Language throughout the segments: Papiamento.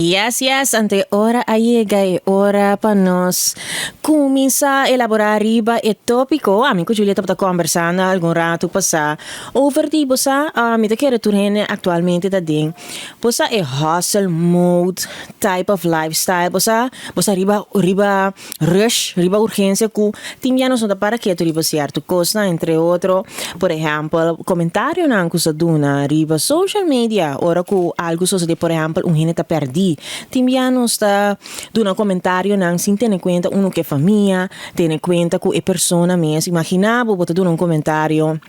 Yes, yes, anto e ora a yega, e ora pa nos cuminsa elabora riba e topico. Ami cu Julia tabata conversando algun rato pasa over di bo sa, mi ta kere tur hende actualmente ta den bo sa e hustle mode type of lifestyle, bo sa, bo sa riba riba rush, riba urgencia cu tin bia nos no ta para ketu riba cierto cosnan, entre otro, por ehempel, comentarionan cu sa duna riba social media ora cu algo sosode, por ehempel, un hende ta perdi. Tin bia nos ta duna comentarionan sin tene cuenta uno cu e famia, tene cuenta cu e persona mes. Imagina bo, bo ta duna un comentario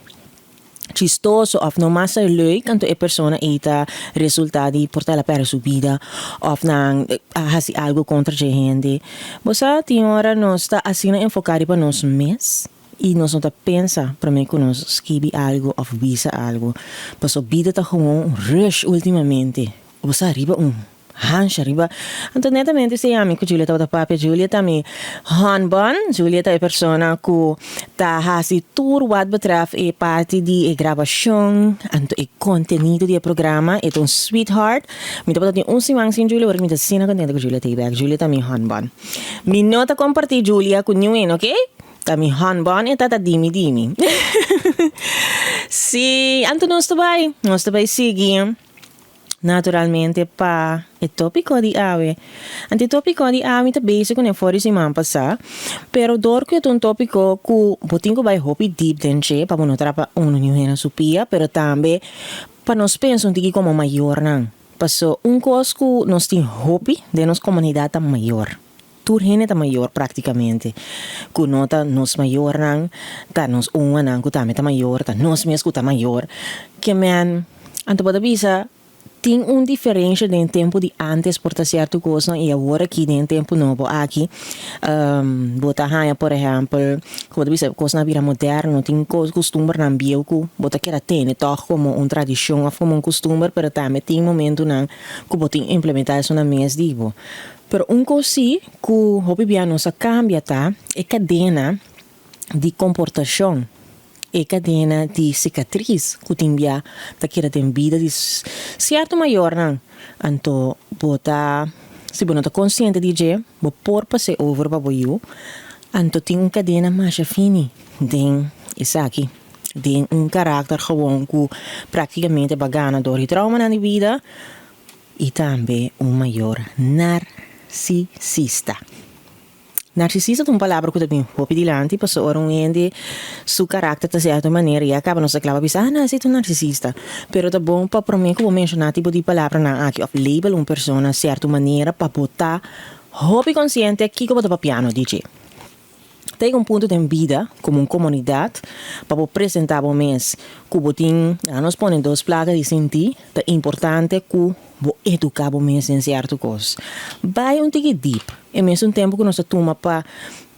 chistoso of no mas ta leuk, anto e persona ei ta resulta di por ta el a perde su bida of nan a haci algo contra dje hende. Bo sa, tin ora nos ta asina enfoca riba nos mes y nos no ta pensa prome cu nos skibi algo of bisa algo, pasobra bida ta gewoon un rush ultimamente. Bo sa riba un hansha riba. Anto netamente esei ami ku Julia tabata papia. Julia ta mi honbon. Julia ta e persona ku ta hasi tur wat betreft e parti di e grabashon, anto e kontenido di e programa. E ta un sweetheart. Mi tabata tin un siman sin Julia, ora mi ta asina kontento ku Julia ta ei bek. Julia ta mi honbon. Mi no ta kompartí Julia ku niun hende, oke? Ta mi honbon e ta ta dimi dimi. Sí, anto nos ta bai. Nos ta bai sigui. Naturalmente pa e tópiko di awe. Anto e tópiko di awe mi ta bezig kuné for di siman pasá, pero dor ku e ta un tópiko ku bo tin ku bai hopi dip den dje pa bo no trapa unu niun hende su pia, pero tambe pa nos pensa un tiki komo mayornan. Paso un kos ku nos tin hopi den nos komunidat ta mayor. Tur hende ta mayor práktikamente. Ku no ta nos mayornan, ta nos omanan ku tambe ta mayor, ta nos mes ku ta mayor. Ke men, anto bo ta bisa, tin un diferensha den tempu di ántes por ta sierto kosnan i awor aki den e tempu nobo aki. Bo ta haña por ehèmpel, ku bo ta bisa kosnan a bira moderno, tin kos kustumbernan bieu ku bo ta keda tene tòg komo un tradishon òf komo un kustumber, pero tambe tin momentunan ku bo tin implementá esun na mes di bo. Pero un kos sí ku hopi bia nos a kambia ta e kadena di komportashon, e kadena di sikatris ku tin bia ta keda den bida di sierto mayornan. Anto bo ta, si bo no ta konsiente di dje, bo por pas'é over pa bo yu. Anto tin un kadena masha fini den esaki, den un karakter gewon ku praktikamente bo a gana dor di traumanan di bida. I tambe un mayor narsisista. Narsisista ta un palabra ku ta bin hopi dilanti pasobra ora un hende su karakter ta sierto manera ya kaba nos ta kla pa bisa, ah no, esei ta un narsisista. Pero ta bon pa promé ku bo menshoná tipo di palabranan aki òf label un persona sierto manera pa bo ta hopi konsiente kiko bo ta papiando di dje. Ta yega un punto den bida komo un komunidat pa bo presentá bo mes ku bo tin, laga nos pone dos plaka di sinti, ta importante ku bo eduká bo mes den sierto kos. Bai un tiki dip e mesun tempu ku nos ta tuma pa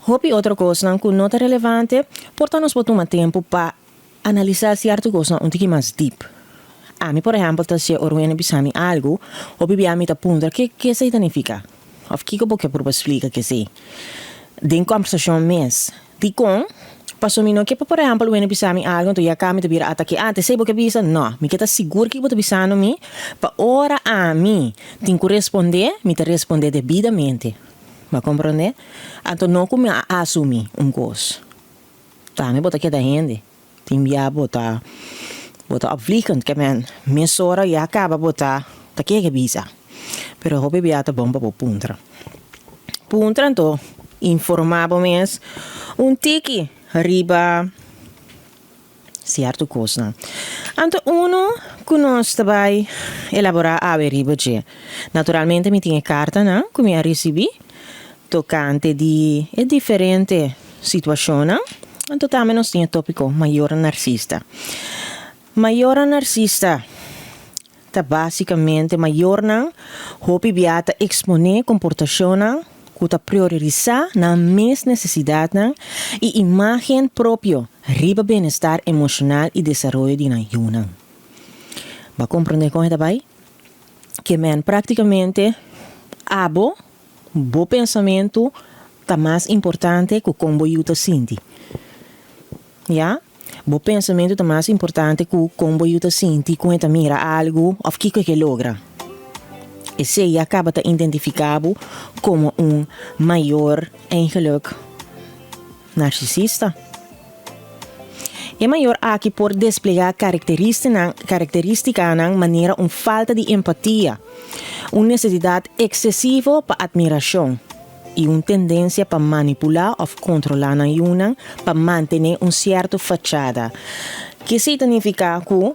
hopi otro kosnan ku no ta relevante, por ta nos por tuma tempu pa Analisá sierto kosnan un tiki mas dip. Ami, por ehèmpel, ta hasié ora un hende bisa mi algu, hopi bia mi ta puntra ke ke esei ta nifiká? Òf kiko bo ke purba splika ke esei? Den kòmbersashon mes. Dikon? Pasobra mi no ke pa, por ehèmpel, un hende bisa mi algu, anto ya ka mi ta bira ataké, Ah, ta esei bo ke bisa? Nò, mi ke ta sigur kiko bo ta bisando mi, pa ora ami tin ku respondé, mi ta respondé debidamente. Bo a komprondé? Anto no ku mi a asumí un kos. Tambe bo ta keda hende. Tin bia bo ta bo ta opvliegend ke men mesora ya kaba bo ta ta kege bisa. Pero hopi bia ta bon pa bo puntra. Puntra anto informa bo mes un tiki riba sierto kosnan. Anto uno ku nos ta bai elabora awe riba dje. Naturalmente mi tin e kartanan ku mi a risibi. Tokante di e diferente situashonnan, anto tambe nos tin e tópiko mayornan narsista. Mayornan narsista ta básikamente mayornan hopi bia ta eksponé komportashonnan ku ta priorisá nan mes nesesidatnan i imágen propio riba benestar emoshonal i desaroyo di nan yunan. Bo a komprondé kon e ta bai? Ke men práktikamente abo Bo pensamentu ta mas importante ku kon bo yu ta sinti. Ya? Bo pensamentu ta mas importante ku kon bo yu ta sinti, kon e ta mira algu òf kiko e ke logra. Esei ya kaba ta identifiká bo komo un mayor eigenlijk narsisista. E mayor aki por desplegá karakterístikanan manera un falta di empatia, un nesesidat eksesivo pa atmirashon i un tendensia pa manipulá òf kontrolá nan yunan pa mantené un sierto fachada. Kesei ta nifiká ku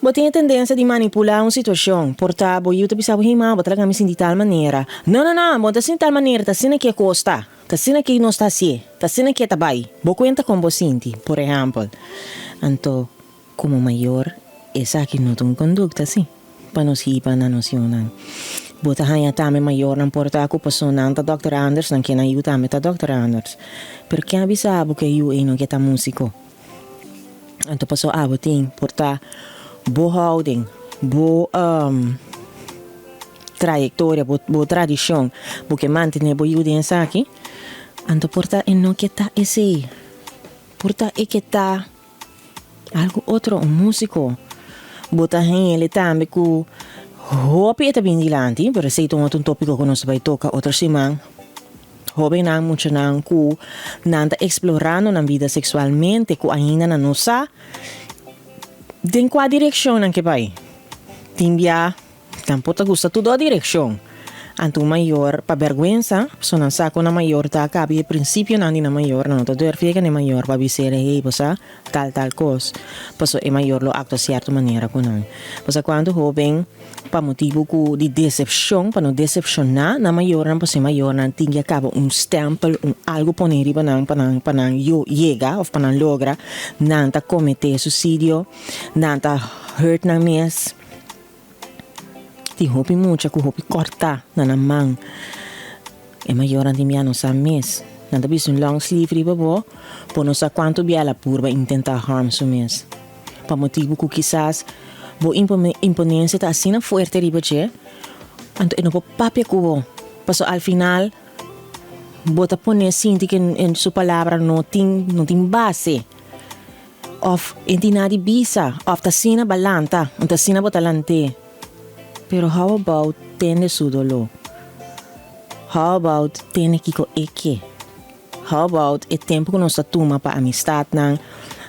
Bo tin e tendensia di manipulá un situashon. Por ta bo yu ta bisa bo, Hey ma, bo ta laga mi sinti tal manera. No, no, no, bo no ta sinti tal manera, ta asina ki e kos ta. Ta asina ki nos ta hasié. Ta asina ki e ta bai. Bo kuenta kon bo sinti, por ehèmpel. Anto, komo mayor, esaki no ta un kondukta si pa nos hiba na nos yunan. Bo ta haña tambe mayornan por ta ku paso nan ta dòkter Anders, nan ke nan yu tambe ta dòkter Anders. Pero ken a bisa bo ku e yu ei no ke ta músiko? Anto paso abo tin por ta bo houding, bo trayectoria, bo tradicion, bo ke mantene bo yu den esaki, anto por ta e no ke ta esey, por ta e ke ta algo otro, un musico. Bo ta hende tambe ku hopi e ta bin dilanti, pero esey ta un otro topico ku nos ta bay toca otro siman. Hóbennan, muchanan ku nan ta eksplorando nan bida seksualmente ku ainda nan no sa den kua direkshon nan ke bai. Tin bia nan por ta gusta tur dos direkshon. Anto un mayor pa bèrgwensa, pasobra nan sa ku nan mayor ta kabi e prinsipionan di nan mayor, nan no ta durf yega na e mayor pa bis'é, hey bo sa tal tal kos, pasobra e mayor lo aktua sierto manera ku nan. Bo sa kuantu hóben. Pa motibu ku di desepshon, pa no desepshoná nan mayornan, pasobra e mayornan tin ke kaba un stèmpel, un algu pone riba nan pa nan pa nan yo yega òf pa nan logra, nan ta kometé susidio, nan ta hurt nan mes. Tin hopi mucha ku hopi kòrtá na nan man. E mayornan tin bia no sa mes. Nan ta bisti un long sleeve riba bo, bo no sa kuantu bia el a purba intentá harm su mes. Pa motibu ku kisas bo imponencia ta asina fuerte riba dje, anto e no por papia ku bo. Pasobra al final bo ta pone sinti ku su palabra no tin no tin base. Òf e tin nada di bisa, òf ta asina bo a lanta, anto asina bo ta lant'é. Pero how about tende su doló? How about tende kiko e ke? How about e tempu ku nos ta tuma pa amistatnan?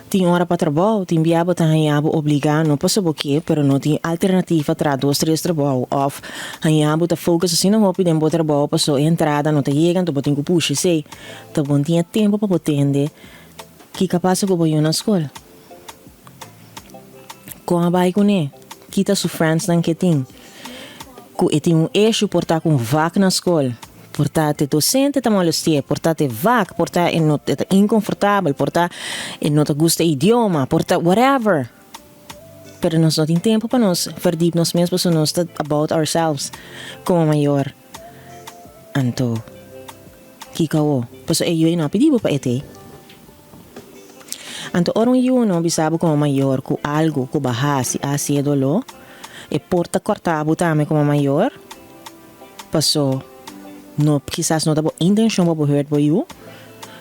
Tin ora pa trabou, tin bia bo ta haña bo obligá, no pasobra bo ke, pero no tin alternativa traha dos tres trabou òf haña bo ta focus asina hopi den bo trabou pasobra e entrada no ta yega anto bo tin ku pusha esei. Ta bon tin e tempu pa bo tende kiko a pasa ku bo yu na skol. Kon a bai kuné? Ki ta su friendsnan ke tin? Ku e tin un issue por ta ku un vak na skol, por ta te docente ta molesti'é, por ta te vak, por ta e no e ta inconfortabel, por ta e no ta gusta e idioma, por ta whatever. Pero nos no tin tempo pa nos verdiep nos mes pasobra nos ta about ourselves como mayor. Anto kiko awo? Pasobra e yu ei no a pidi bo pa e t'ei. Anto ora un yu no bisa bo komo mayor ku algu ku bo a hasi a hasi e doló, e por ta kòrta bo tambe komo mayor, paso no kisas no ta bo intenshon pa bo hurt bo yu.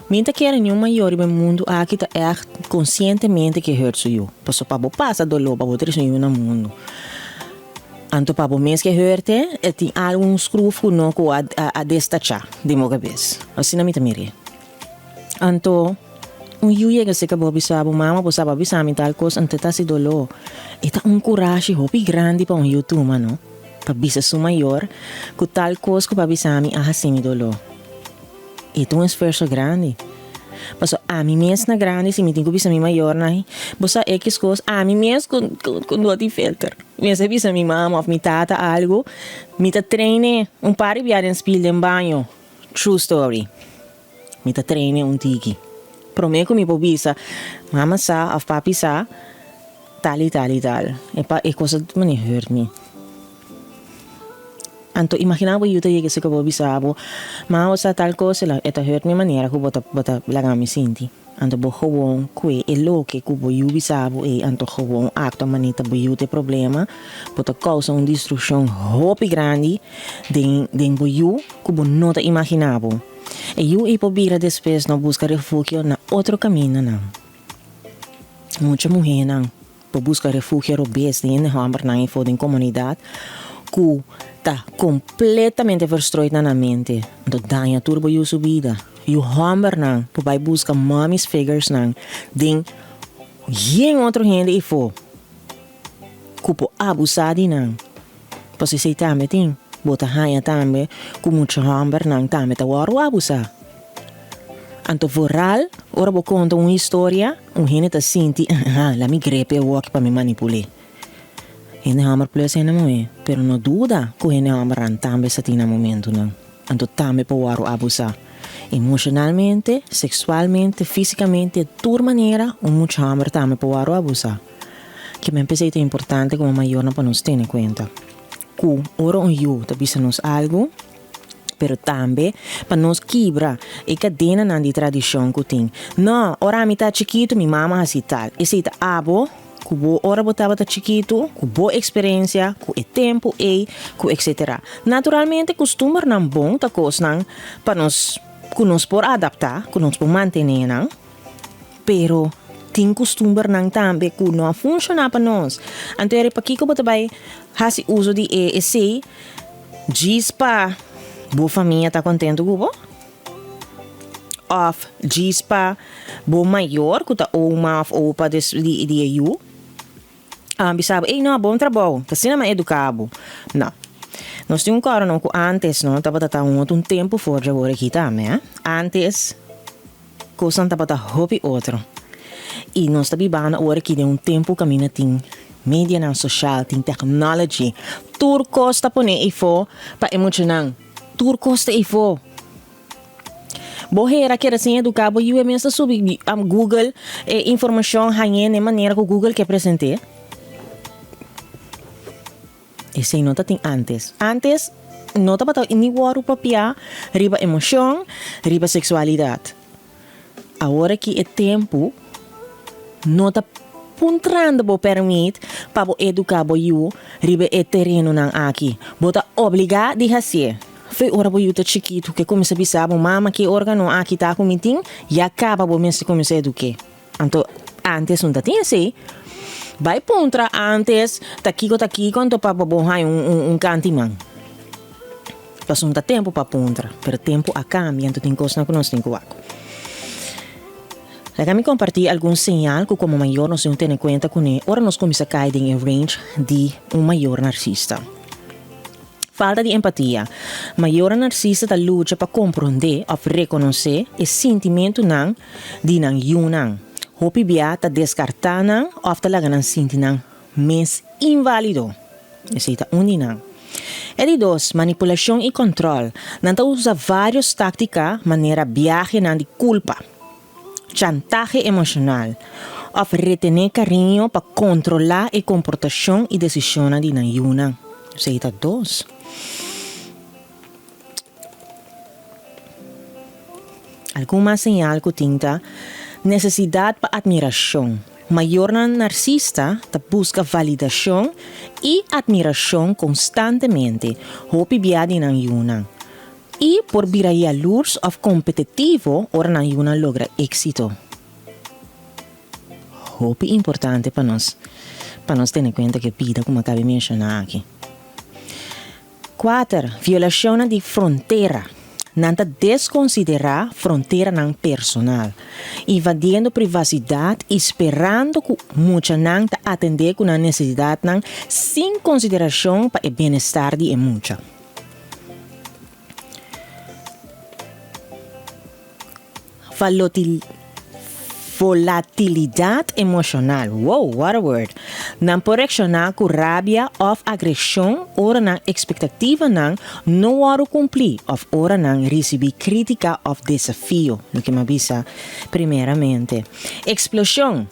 Mi ta kere niun mayor riba e mundu aki ta ègt konsientemente ke hurt su yu, paso pa bo pasa doló pa bo trese un yu na mundu. Anto pa bo mes ke hurt e, e tin algu un skruf ku no ku a a destachá den bo kabes. Asina mi ta mir'é. Anto, un yu yega serka bo bisa bo, Mama, bo sa bo a bisa mi tal kos, anto e ta hasi doló. E ta un kurashi hopi grandi pa un yu tuma, no? Pa bisa su mayor ku tal kos ku bo a bisa mi a hasi mi doló. E ta un esfuerso grandi. Pasobra ami mes na grandi, si mi tin ku bisa mi mayornan, Bo sa ekis kos, ami mes ku ku no tin filter. Mi mester bisa mi mama òf mi tata algu, mi ta train'é un par di bia den spil den baño. True story. Mi ta traine un tiki. Prome ku mi por bisa mama sa of papi sa tal i tal i tal. E pa e cosa mane hurt mi. Anto imagina bo yu ta yega esei ku bo bisa bo mama bo sa tal cosa e ta hurt mi manera ku bo ta bo ta laga mi sinti. Anto bo gewoon kue e loke ku bo yu bisa bo ei anto gewoon aktua manera bo yu ta e problema bo ta kousa un destrukshon hopi grandi den den bo yu ku bo no ta imaginá bo. E yu ei por bira despues no buska refugio na otro kamindanan. Mucha muhénan por buska refugio robes den hende hòmbernan ei for den komunidat. ku ta kompletamente verstrooid na nan mente. Anto daña tur bo yu su bida. Yu hòmbernan por bai buska mommy's figuresnan den yen otro hende ifo ku por abusá di nan. Pasobra esei tambe tin. Bo ta haña tambe ku mucha hòmbernan tambe ta wòrdu abusá. Anto vooral ora bo konta un historia, un hende ta sinti, aha, la mi grepe awoki pa mi manipul'é. Hende hòmber plus hende muhé, pero no duda ku hende hòmbernan tambe sa tin nan momentunan. Anto tambe por wòrdu abusá. Emoshonalmente, seksualmente, físikamente, tur manera un mucha hòmber tambe por wòrdu abusá. Kimen p'esei ta importante komo mayornan pa nos tene kuenta ku ora un yu ta bisa nos algu, pero tambe pa nos kibra e kadenanan di tradishon ku tin. No, ora ami ta chikitu mi mama hasi tal. Esei ta abo ku bo ora bo tabata chikitu, ku bo eksperensia, ku e tempu ei, ku etsetera. Naturalmente kustumbernan bon ta kosnan pa nos ku nos por adaptá, ku nos por mantené nan. Pero tin kustumbernan tambe ku no a funshoná pa nos. Anto eri pakiko bo ta bai hasi uso di e esei djis pa bo famia ta kontentu ku bo? Òf djis pa bo mayor ku ta oma òf opa di e yu a bisa bo, ey no, bon trabou, ta asina mi a eduká bo. No. Nos tin un kòrda no ku ántes no tabata ta un otro un tempu for dje awor aki tambe, eh. Ántes. Kosnan tabata hopi otro. I nos ta bibando awor aki den un tempu kaminda tin medianan soshal, tin technology. Tur kos ta pone eifó pa e muchanan. Tur kos ta eifó. Bo hera keda sin eduká bo yu e mes ta subi Google e informashon hañ'é na e manera ku Google ke present'é. Esei no ta tin antes. Antes no tabata ni wòrdu papiá riba emoshon, riba seksualidat. Awor aki e tempu no ta puntrando bo pèrmit pa bo eduká bo yu riba e terenonan aki. Bo ta obligá di hasié. Fo'i ora bo yu ta chikitu ke kuminsá bisa bo, Mama, ki órgano aki ta ku mi tin? Ya kaba bo mester kuminsá eduk'é. Anto antes no ta tin esei. Bai puntra antes ta kiko ta kiko anto pa bo haña un kanti man. Pasobra no ta tempu pa puntra, pero tempu a kambia anto tin kosnan ku nos tin ku wak. Laga mi kompartí algun señal ku komo mayor nos tin ku tene kuenta kuné ora nos kuminsá kai den e range di un mayor narsista. Falta di empatia. Mayornan narsista ta lucha pa komprondé òf rekonosé e sintimentunan di nan yunan. Hopi bia ta deskartá nan òf ta laga nan sinti nan mes inválido. Esei ta un di nan. E di dos, manipulashon i kòntròl. Nan ta usa vários táktika manera biahenan di kulpa, chantahe emoshonal òf retené kariño pa kontrolá e komportashon i desishonnan di nan yunan. Esei ta dos. Algun mas señal ku tin ta nesesidat pa atmirashon. Mayornan narsista ta buska validashon i atmirashon konstantemente, hopi bia di nan yunan, i por bira yalurs òf kompetitivo ora nan yunan logra éksito. Hopi importante pa nos pa nos tene kuenta ku e bida ku mi a kabi menshoná aki. Kuater, violashonnan di frontera. Nan ta deskonsiderá fronteranan personal, invadiendo privasidat i sperando ku muchanan ta atendé ku nan nesesidatnan sin konsiderashon pa e bienestar di e mucha. Volatilidad emocional, wow, what a word! Nan por reacciona cu rabia of agresion ora nan expectativanan no wordo cumpli of ora nan ricibi critica of desafio, loke mi a bisa primeramente. Explosion,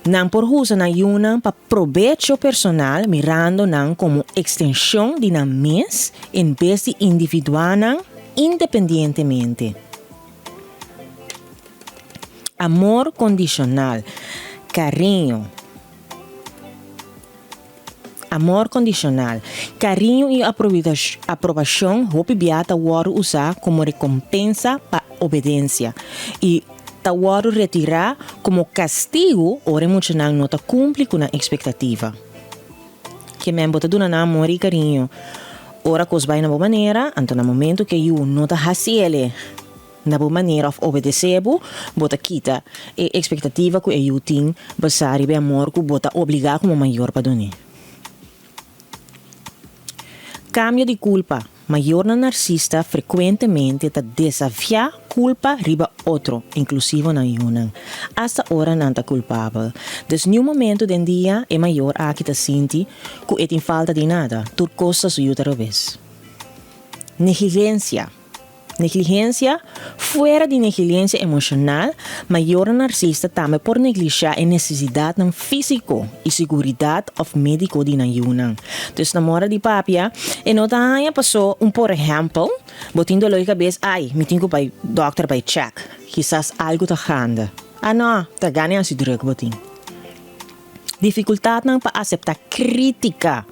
Nan por usa nan yunan pa probecho personal mirando nan como extension di nan mes en bes di individuanan independientemente. Amor kondishonal, kariño. Amor kondishonal, kariño i aprobashon hopi bia ta wòrdu usá komo rekompensa pa obedensia i ta wòrdu retirá komo kastigu ora e muchanan no ta kumpli ku nan ekspektativa. Ke men bo ta duna nan amor i kariño ora kos bai na bo manera, anto na momento ku e yu no ta hasi el na bo manera òf obedesé bo, bo ta kita e ekspektativa ku e yu tin basá riba e amor ku bo ta obligá komo mayor pa dun'é. Kambio di kulpa. Mayornan narsista frekuentemente ta desafiá kulpa riba otro, inklusivo nan yunan, asta ora nan ta kulpabel. Dus niun momentu den dia e mayor aki ta sinti ku e tin falta di nada, tur kos ta su yu ta robes. Negligensia. Negligensia, Fuera di negligensia emoshonal, mayornan narsista tambe por neglishá e nesesidatnan físiko i siguridat òf médiko di nan yunan. Dus na mora di papia, e no ta haña pasó un por ehèmpel, bo tin doló di kabes, ai, mi tin ku bai dòkter bai chèk, kisas algu ta ganda. Ah nò, ta gana e hasi drùk bo tin. Difikultatnan pa aseptá krítika.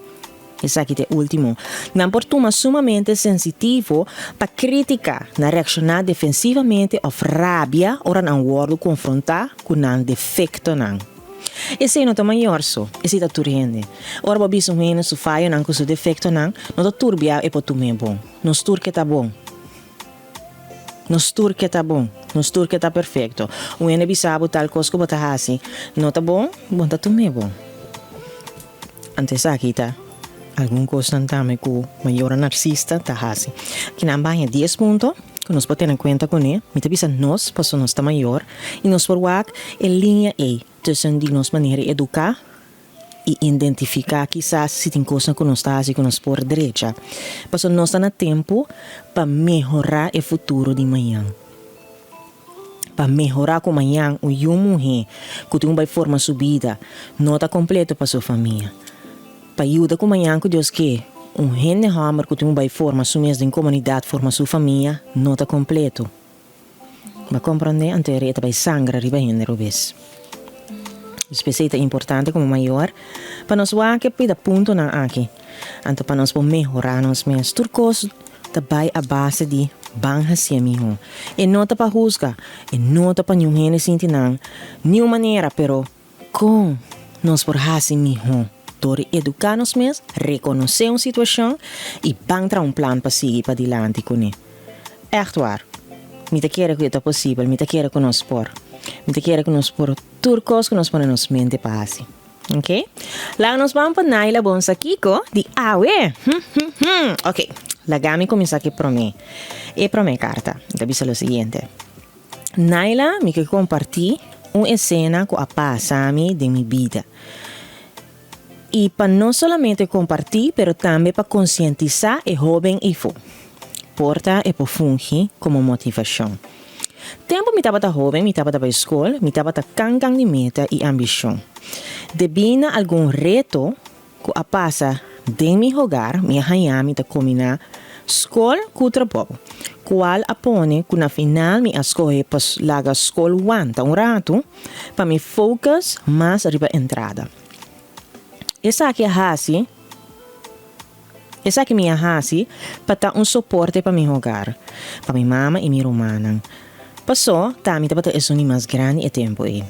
Esaki ta e último. Nan por tuma sumamente sensitivo pa krítika, nan reakshoná defensivamente òf rabia ora nan wòrdu konfrontá ku nan defektonan. Esei no ta mayor so, esei ta tur hende. Ora bo bisa un hende su fayonan ku su defektonan, no ta tur bia e por tum'é bon. Nos tur ke ta bon. Nos tur ke ta bon. Nos tur ke ta perfekto. Un hende bisa bo tal kos ku bo ta hasi no ta bon, bo no ta tum'é bon. Anto esaki ta algun kosnan tambe ku mayornan narsista ta hasi. Kinan baña dies punto ku nos por tene kuenta kuné. Mi ta bisa nos pasobra nos ta mayor i nos por wak e liña ei tussen di nos manera di eduká i identifiká kisas si tin kosnan ku nos ta hasi ku nos por drecha. Pasobra nos ta na tempu pa mehorá e futuro di mañan. Pa mehorá ku mañan un yu muhé ku tin ku bai forma su bida no ta kompleto pa su famia. Pa yuda ku mañan ku Dios ke, un hende hòmber ku tin ku bai forma su mes den komunidat, forma su famia, no ta kompleto. Bo a komprondé? Anto e rei ta bai sangra riba hende robes. Dus p'esei ta importante komo mayor pa nos wak e pida puntonan aki, anto pa nos por mehorá nos mes. Tur kos ta bai a base di ban hasié mihó. E no ta pa husga, e no ta pa niun hende sinti nan niun manera, pero Kon nos por hasi mihó dor di eduká nos mes, rekonosé un situashon i ban traha un plan pa sigui padilanti kuné? Ègt waar, mi ta kere ku e ta posibel, mi ta kere ku nos por. Mi ta kere ku nos por tur kos ku nos pone nos mente pa hasi. Oke? Laga nos ban pa Naila Bonsa Kiko di awe! Hm hm hm! Oke, laga mi kuminsá ku e promé, e promé karta. E ta bisa lo siguiente. Naila, mi ke kompartí un esena ku a pasa mi den mi bida. I pa no solamente kompartí, pero tambe pa konsientisá e hóben ifo. Por ta e por fungi komo motivashon. Tempu mi tabata hóben, mi tabata bai skol, mi tabata kankan di meta i ambishon. Debí na algun reto ku a pasa den mi hogar, mi a haña mi ta kombiná skol ku trabou, kual a pone ku na final mi a skohe pa laga skol wanta un ratu pa mi focus mas riba entrada. Esaki a hasi esaki mi a hasi pa ta un soporte pa mi hogar, pa mi mama i mi rumannan. Pasó ta mi tabata esun di mas grandi e tempu ei.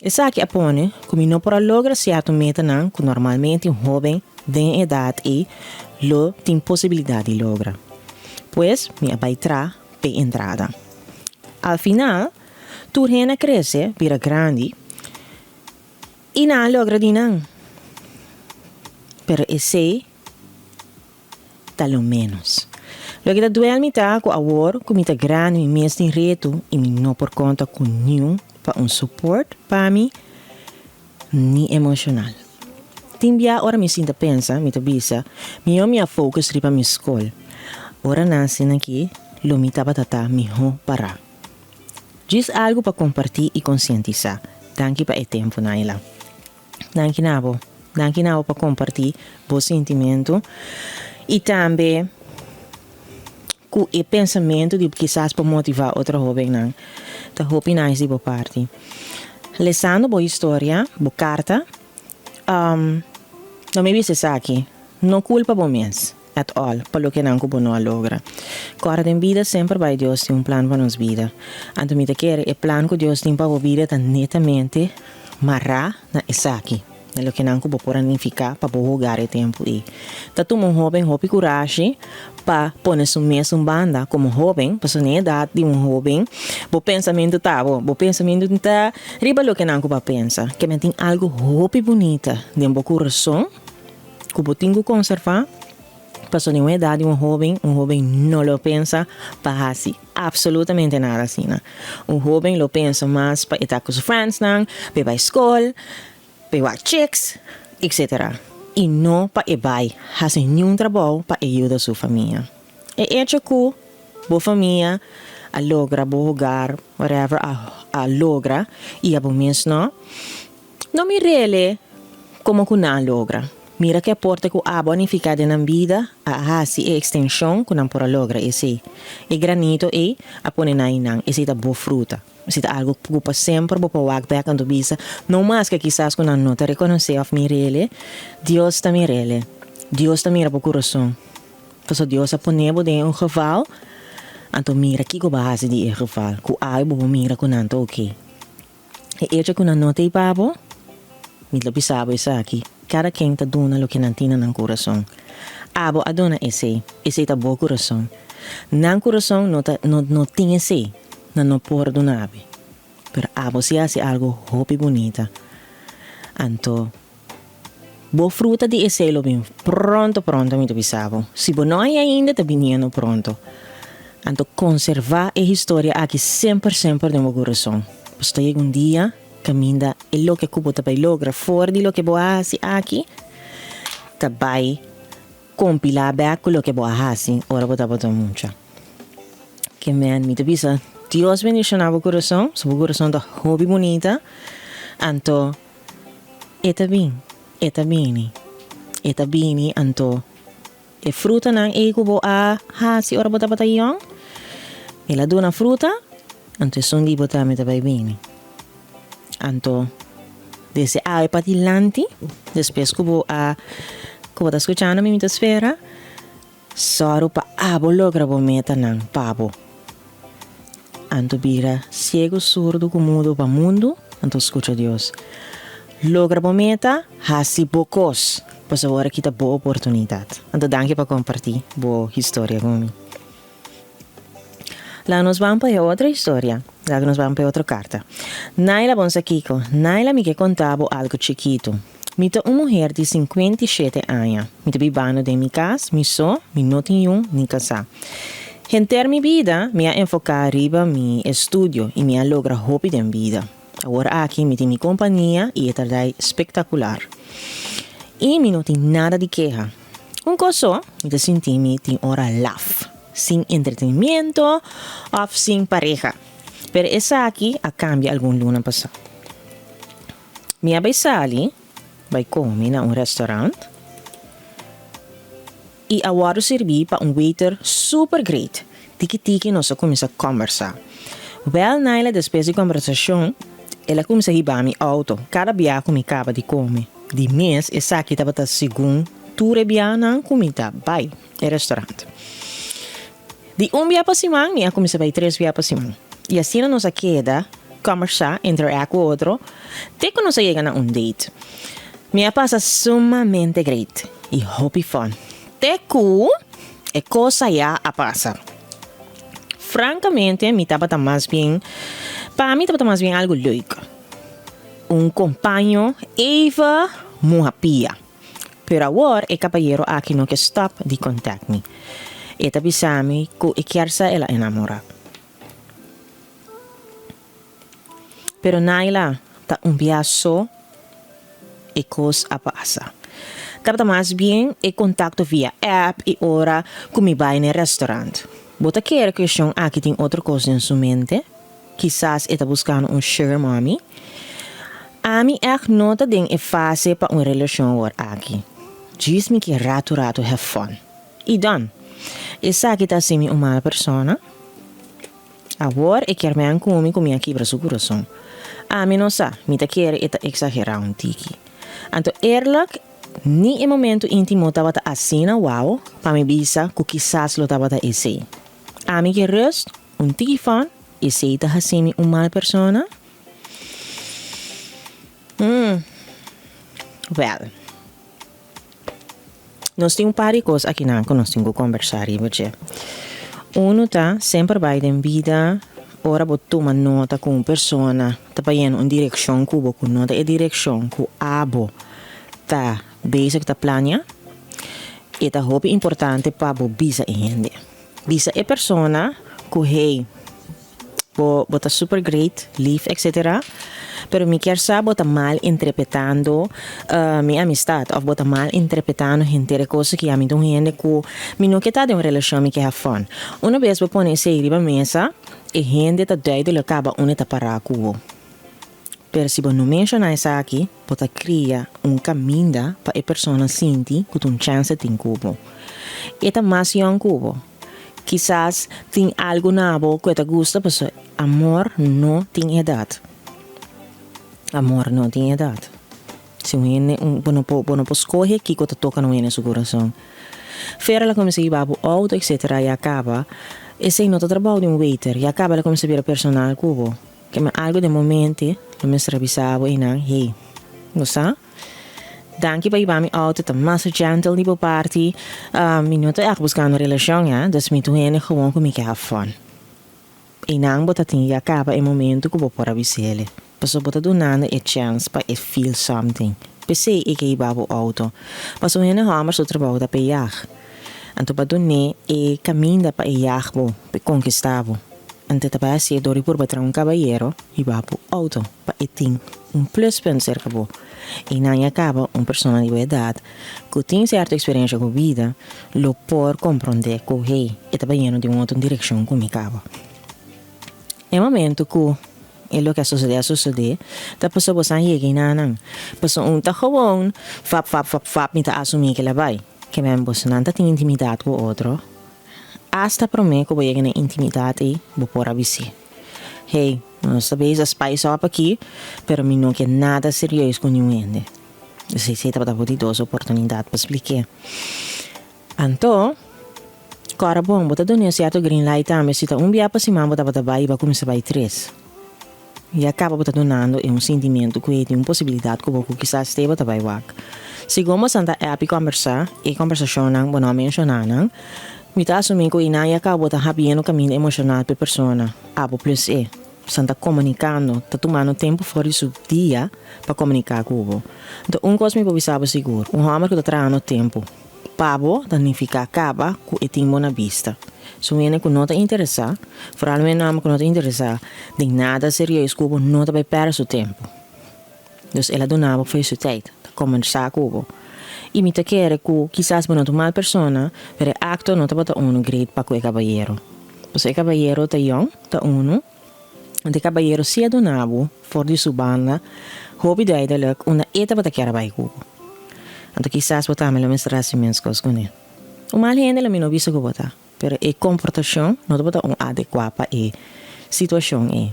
Esaki a pone ku mi no por a logra sierto metanan ku normalmente un hóben den e edat ei lo tin posibilidat di logra. Pues mi a bai tra p'e entrada. Al final, tur hende a krese, bira grandi i nan a logra di nan. Pero esei. Ta lo ménos. Loke ta duel mi ta ku awor ku mi ta grandi mi mes tin reto i mi no por konta ku niun pa un support pa mi ni emoshonal. Tin bia ora mi sinta pensa mi ta bisa mihó mi a focus riba mi skol. Ora nan asina aki lo mi tabata ta mihó pará. Djis algu pa kompartí i konsientisá. Danki pa e tempu Naila. Danki na bo. Danki na bo pa kompartí bo sintimentu i tambe ku e pensamentu di kisas por motivá otro hóbennan. Ta hopi nice di bo parti. Lesando bo historia, bo karta, lo mi bisa esaki, no kulpa bo mes. At all, pa lokenan ku bo no a logra. Kòrda den bida semper bai Dios tin un plan pa nos bida. Anto mi ta kere e plan ku Dios tin pa bo bida ta netamente mará na esaki. Na lokenan ku bo por a nifiká pa bo hogar e tempu ei. Ta tuma un hóben hopi kurashi pa pone su mes un banda komo hóben, pasobra na e edat di un hóben bo pensamentu ta bo, bo pensamentu ta riba lokenan ku bo a pensa. Ke men tin algu hopi bunita den bo kurason ku bo tin ku konservá, pasobra den un edat di un hóben, un hóben no lo pensa pa hasi absolutamente nada asina. Un hóben lo pensa mas pa e ta ku su friendsnan, pa e bai skol, Pa e wak chicks, etc. I no pa e bai hasi niun trabou pa e yuda su famia. E echo ku bo famia a logra bo hogar, whatever, a a logra i abo mes no, no mir'ele komo ku nan a logra. Mira ku e aporte ku abo a nifiká den nan bida a hasi e ekstenshon ku nan por a logra esei. E granito ei a pone nan einan, esei ta bo fruta. Si ta algu ku pa semper bo por wak bek anto bisa, no maske kisas ku nan no ta rekonosé òf mir'ele, Dios ta mir'ele. Dios ta mira bo kurason. Pasobra Dios a pone bo den un geval, anto mira kiko bo a hasi di e geval. Ku awe bo por mira ku nan ta oké. E echo ku nan no ta ei pa bo, mi lo bisa bo esaki, kada ken ta duna loke nan tin na nan kurason. Abo a duna esei, esei ta bo kurason. Nan kurason no ta no no tin esei. Nan no por duna abi. Pero abo si hasi algo hopi bunita. Anto bo fruta di esei lo bin pronto pronto mi ta bisa bo. Si bo no hay ainda ta biniendo pronto. Anto konserva e historia aki semper semper den bo kurason. Pasobra ta yega un dia kaminda e loke ku bo ta bai logra for di loke bo a hasi aki ta bai Kompilá bèk ku loke bo a hasi ora bo tabata mucha. Ke men mi ta bisa, Dios bendishoná bo kurason, so bo kurason ta hopi bunita, anto e ta bin, e ta bini, e ta bini, anto e frutanan ei ku bo a hasi ora bo tabata yòn, el a duna fruta, anto esun di bo tambe ta bai bini. Anto desde awe padilanti, despues ku bo a ku bo ta skuchando mi, mi ta spera, sòru pa abo logra bo metanan pa bo. Anto bira siegu, surdu ku mudu pa mundu, anto skucha Dios. Logra bo meta, hasi bo kos, pasobra ora ki ta bo oportunidat. Anto danki pa kompartí bo historia ku mi. Laga nos ban pa e otro historia. Laga nos ban pa e otro karta. Naila bon sa kiko? Naila mi ke konta bo algu chikitu. Mi ta un muher di 57 aña. Mi ta bibando den mi kas, mi so, mi no tin yun ni kasá. Henter mi bida mi a enfoká riba mi estudio i mi a logra hopi den bida. Awor aki mi tin mi kompania i e ta dai spektakular. I mi no tin nada di keha. Un kos so, mi ta sinti mi tin ora laf, sin entretenimiento òf sin pareha. Pero esaki a kambia algun luna pasá. Mi a bai sali bai kome na un restaurant i a wòrdu sirbí pa un waiter super great. Tiki tiki nos a kuminsá kòmbersá. Wèl Naila despues di kòmbersashon el a kuminsá hiba mi outo kada bia ku mi kaba di kome. Di mes esaki tabata segun tur e bianan ku mi ta bai e restaurant. Di un bia pa siman mi a kuminsá bai tres bia pa siman. I asina nos a keda kòmbersá, interact ku otro, te ku nos a yega na un date. Mi a pasa sumamente great i hopi fun te ku e kos aya a pasa. Frankamente mi tabata mas bien, pa mi tabata mas bien algu leuk. Un kompaño even muha pia. Pero awor e kabayero aki no ke stòp di kontakt mi. E ta bisa mi ku e kier sa el a enamorá. Pero Naila ta un bia so e kos a pasa. Tabata mas bien e kontakto via app i ora ku mi bai na e restaurant. Bo ta kere ku e shon aki tin otro kos den su mente? Kisas e ta buskando un sugar mommy? Ami ègt no ta den e fase pa un relashon awor aki. Djis mi ke ratu ratu have fun. I dan. Esaki ta hasi mi un mal persona? Awor e kier men ku mi ku mi a kibra su kurason. Ami no sa, mi ta kere e ta eksagerá un tiki. Anto eerlijk, ni e momento íntimo tabata asina wou pa mi bisa ku kisas lo tabata esei. Ami ke rust, un tiki fun, esei ta hasi mi un mal persona? Hmm. Wèl, nos tin un par di kos akinan ku nos tin ku kombersá riba dje. Unu ta, semper bai den bida ora bo tuma nota ku un persona ta bayendo un direkshon ku bo ku no ta e direkshon ku abo ta bezig ta plania, e ta hopi importante pa bo bisa e hende. Bisa e persona ku hey, bo bo ta super great, lief etc. Pero mi kier sa bo ta mal interpretando mi amistad of bo ta mal interpretando henter e cosa ki ami ta un hende ku mi no ke ta den un relashon mi ke have fun. Una bes bo pone esei riba mesa e hende ta duidelijk kaba unda e ta para ku bo. Pero si bo no menshoná esaki, bo ta kria un kaminda pa e persona sinti ku ta un chèns e tin ku bo. E ta mas yòn ku bo. Kisas tin algu na bo ku e ta gusta pasobra amor no tin edat. Amor no tin edat. Si un hende, bo no por, bo no por skohe kiko ta toka na un hende su kurason. Fera la kuminsá hiba bo outo etcetera ya kaba, esei no ta trabou di un waiter, ya kaba el a kuminsá bira personal ku bo. Kema algu den bo mente, lo mester a bisa bo einan, Hey, bo sa? Danki pa hiba mi auto, ta mas gentle di bo parti. Mi no ta ègt buskando relashon, ya, dus mi ta un hende gewoon ku mi ke have fun. Einan bo ta tin ya kaba e momento ku bo por a bis'ele, pasobra bo ta dunando e chèns pa e feel something. P'esei e ke hiba bo auto. Pasobra un hende hòmber su trabou ta p'e yag. Anto bo a dun'é e kaminda pa e yag bo, p'e konkistá bo. Anto ta bai hasié dor di purba traha un kabayero hiba bo outo pa e tin un pluspunt serka bo. I nan ya kaba un persona di bo edat ku tin sierto eksperensha ku bida lo por komprondé ku hey e ta bayendo den un otro direkshon ku mi kaba. E momento ku e loke a sosodé a sosodé ta pasobra bo san yega enanan. Pasobra un ta gewoon fap fap fap fap mi ta asumí ke la bai. Ke men bosonan ta tin intimidat ku otro. Asta promé ku bo yega na intimidat ei, bo por a bis'é, Hey, nos ta bezig a spice up aki, pero mi no ke nada serieus ku niun hende. Esei esei tabata bo di dos oportunidat pa splik'é. Anto, kòrda bon, bo ta duna un sierto green light tambe. Si ta un bia pa siman bo tabata bai i bo a kuminsá bai tres. Ya caba bo ta dunando e un sentimiento cu e tin un posibilidad cu bo cu kisas te bo ta bay wak. Segun bo santa app y combersa, e combersacionnan bo no a menciona nan, mi ta asumi cu eynan ya caba bo ta habiendo caminda emocional p'e persona, abo plus e. San ta comunicando, ta tumando tempo for di su dia pa comunica cu bo. Enton un cos mi por bisa bo sigur, un homber cu ta trahando tempo pa bo ta nifica caba cu e tin bo na bista. Su hende cu no ta interesa, vooral un hende homber cu no ta interesa den nada serieus cu bo no ta bay perde su tempo. Dus el a duna bo fo'i su tijd, ta combersa cu bo. Y mi ta kere cu kisas bo no ta un mal persona, pero e acto no tabata uno great pa cu e cabayero. Pasobra e cabayero ta yong, ta uno, anto e cabayero si a duna bo for di su banda hopi duidelijk unda e tabata kier a bay cu bo. Anto kisas bo tambe lo mester haci mes cos cune. Un mal hende lo mi no bisa ku bo ta, pero e komportashon no tabata un adekuá pa e situashon ei.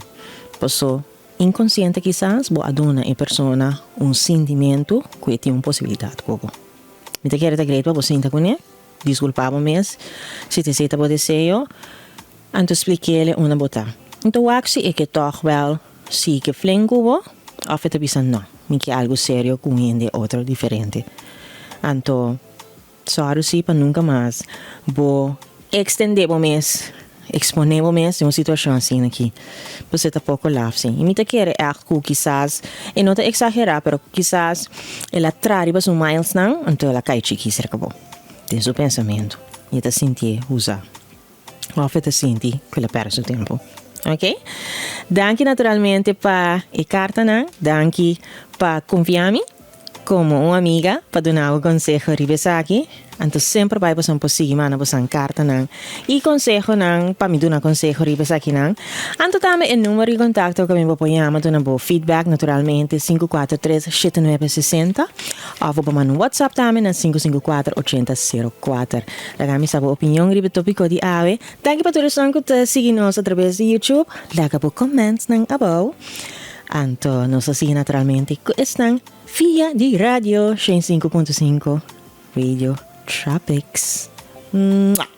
Paso, inkonsiente kisas bo a duna e persona un sintimentu ku e tin un posibilidat ku bo. Mi ta kere ta great pa bo sinta kuné, diskulpá bo mes si ta esei ta bo deseo, anto splik'é unda bo ta. Anto wak si e ke tòg wèl si ke flen ku bo òf e ta bisa nò, mi ke algu serio ku un hende otro diferente. Anto. Sòru si pa nunka mas bo ekstendé bo mes, eksponé bo mes den un situashon asina aki. Pasobra ta poko laf si. I mi ta kere ègt ku kisas e no ta eksagerá, pero kisas el a traha riba su milesnan, anto el a kai chikí serka bo den su pensamentu i e ta sintié usá òf e ta sinti ku el a pèrdè su tempu. Oke. Danki naturalmente pa e kartanan. Danki pa konfia mi. Komo un amiga pa duna bo konseho riba esaki, anto semper bai boso por sigui manda boso kartanan i konsehonan pa mi duna konseho riba esakinan. Anto tambe e numero di kontakto ku mi bo por yama duna bo feedback naturalmente 543 7960 òf bo por manda un whatsapp tambe na 554 8004. Laga mi sa bo opinion riba e topiko di awe. Danki pa tur esun ku ta sigui nos atraves di YouTube. Laga bo commentsnan abou. Anto nos a sigui naturalmente ku esnan via di radio 105.5 Radio Tropics. Mwah!